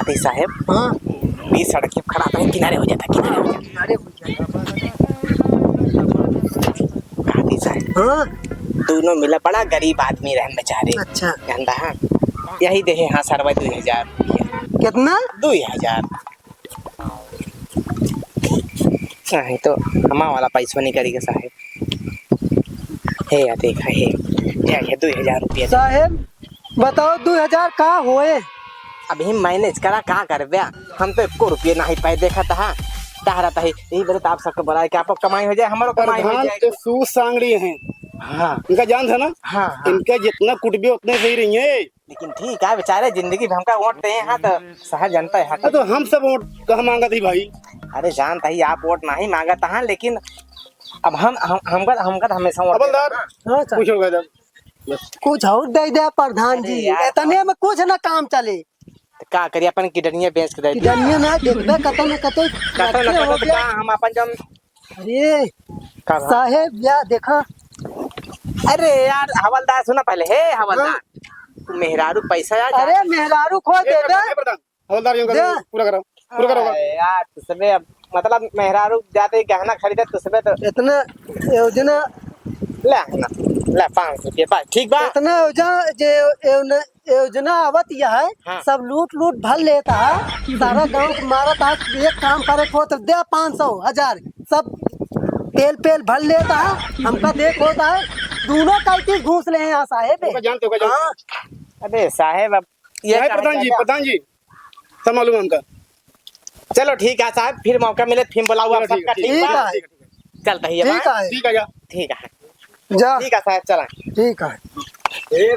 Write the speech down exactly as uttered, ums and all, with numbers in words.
जी साहेब। हाँ। बीच सड़क पे खड़ा था, किनारे हो जाता, किनारे हो जाता। किनारे हो जाता। कहा जी साहेब। हाँ। दोनों मिला, बड़ा गरीब आदमी रहन बेचारे। अच्छा। जानता है, यही देहे हाँ सरवा दुई हजार रुपया। कितना? दुई हजार। नहीं तो हमा वाला पैसवा निकरी के साहेब। हे या देखा, हे, हे, हे, दुई हजार रुपया दे। साहेब, बताओ, दुई हजार का होए? अभी manage करा, का करबे? हम तो एको रुपया नहीं पाए, देखत हा, टहरत ही। यही बरे तो आप सबके बोलाए कि आपको कमाई हो जाए, हमरो कमाई हो प्रधान जाए। तो सू सांगड़ी हैं। हाँ। इनका जान था ना? हाँ, हाँ। इनका जितना कुटबे उतने सही रही है। लेकिन ठीक है, बेचारे जिंदगी भर हमका वोट दे हैं, तो साहेब जनता है। अरे तो हम सब वोट कहाँ मांगत ही भाई? अरे जानता ही आप वोट नहीं मांगत हैं, लेकिन अब हम, हम, हमका, हमका तो हमेशा वोट हवलदार, देता। हाँ, सर। कुछ हो गया था। कुछ और दे दे प्रधान अरे जी, यार। इतने में कुछ ना काम चले। तो का करिए, अपन किडनिया बेच के दे दी। किडनिया ना, देखबे कतौ न कतौ कतौ न रखे कतौ हो तो गया। का हम अपन जब अरे का भा? साहेब, या देखा। अरे यार हवलदार, सुना पहले, हे हवलदार, हाँ। तू मेहरारू पैसा यार अरे मेहरारू खो ए, देबे। प्रधान, ए, प्रधान, हवलदार, ये दे। करो, पूरा करो, पूरा करो। अरे यार, तुसबे अब, मतलब, मेहरारू जाते ही गहना खरीदे, तुसबे तो इतना योजना। ले ना, ले पाँच सौ रुपया, बस, ठीक बा? इतना योजना, जे योजना, योजना आवत यह है, हाँ। सब लूट लूट भर लेता है, सारा गांव को मारत है। एक काम करे को तो दे पाँच सौ, हजार, सब तेल पेल भर लेता है, हमका देख होता है, दोनों कल्टी घूस ले हैं यहाँ साहेब। ओका जानते, ओका जानते। हाँ। अबे साहेब, अब ये नहीं, क्या प्रधान जी, क्या? प्रधान जी, सब मालूम है हमका। चलो ठीक है साहब, फिर मौका मिले, फिर बुलाओ आप चलो, ठीक सबका, है, ठीक ठीक है, बा? ठीक है, ठीक है। चलता ही है ठीक बा? है। ठीक है, जा। ठीक है। जा। ठीक है साहब, चला। ठीक है। ए भाई।